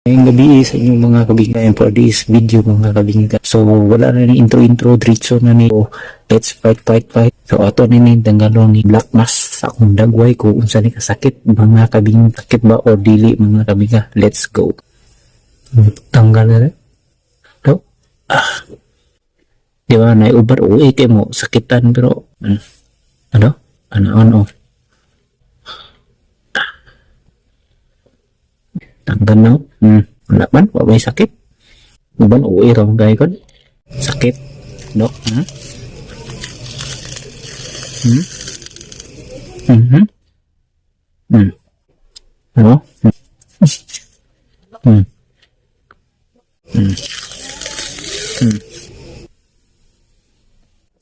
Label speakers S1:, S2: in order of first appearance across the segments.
S1: Ngayong gabi sa inyong mga kabingka and for this video, mga kabingka. So wala na ni intro-intro, diretso na ni. So, let's fight, fight, fight. So ato ni ni tanggalon ni black mask sa akong dagway ko unsa ni kasakit, mga kabingka, sakit ba o dili, mga kabingka. Let's go. Tanggal na rin. Do. Ah. Di ba na ubar uwi kay mo sakitan pero ano? Ano on off. Tanggal na. Wala man, wa may sakit. Uban uwi ra man kon. Sakit. Dok, ha? Hmm? Mhm. Ano?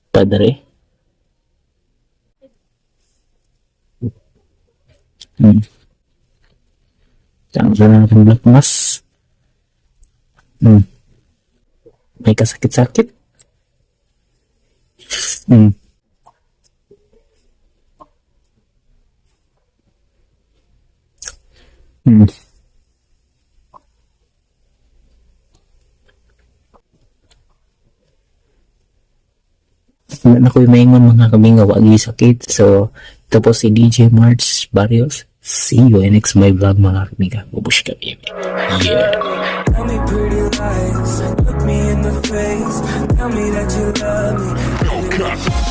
S1: Tadare. Tanggal na ng black mask. May kasakit-sakit. Wala na ko'y maingon, mga kabinga, wagi sakit. So, ito po si DJ March Barrios. See you in next my vlog, mga kabinga. Babush ka, baby. Yeah.
S2: Tell me pretty lies, look me in the face. Tell me that you love me.